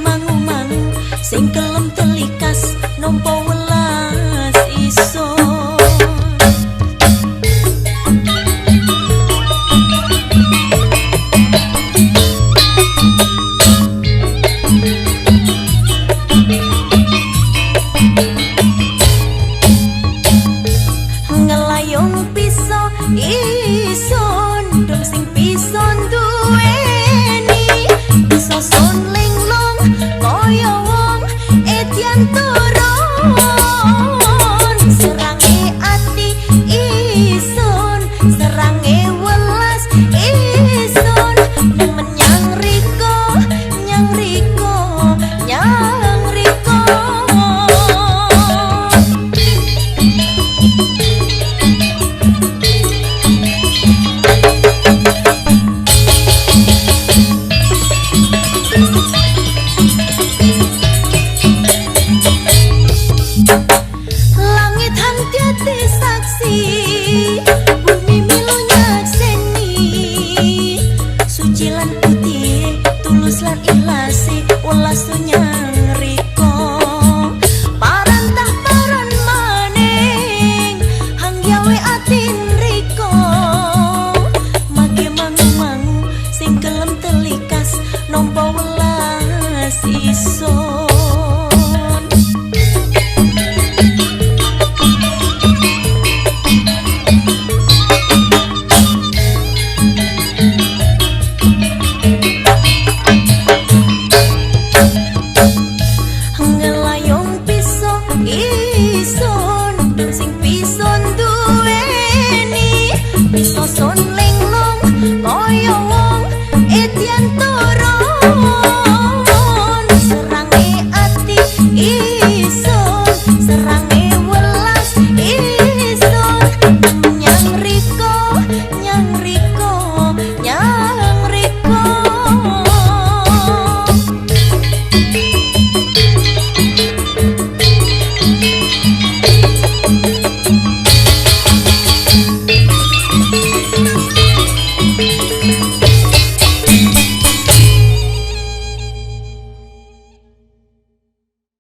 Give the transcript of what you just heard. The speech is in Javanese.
Mangu-mangu sing kelem telikas nampa welas isun. Ngelayung piso ison dong sing piso duweni piso son linglung kaya wong etyan turun serange ati ison serange welas ison nang menyang riko nyang riko nyang riko. Langit hangkati saksi, bumi milu nyakseni. Suci lan putih, tulus lan ikhlase, welas nyang riko. Parantah paran maning, hangyawe atin riko. Make mangu-mangu, sing kelem telikas, nampa welas isun.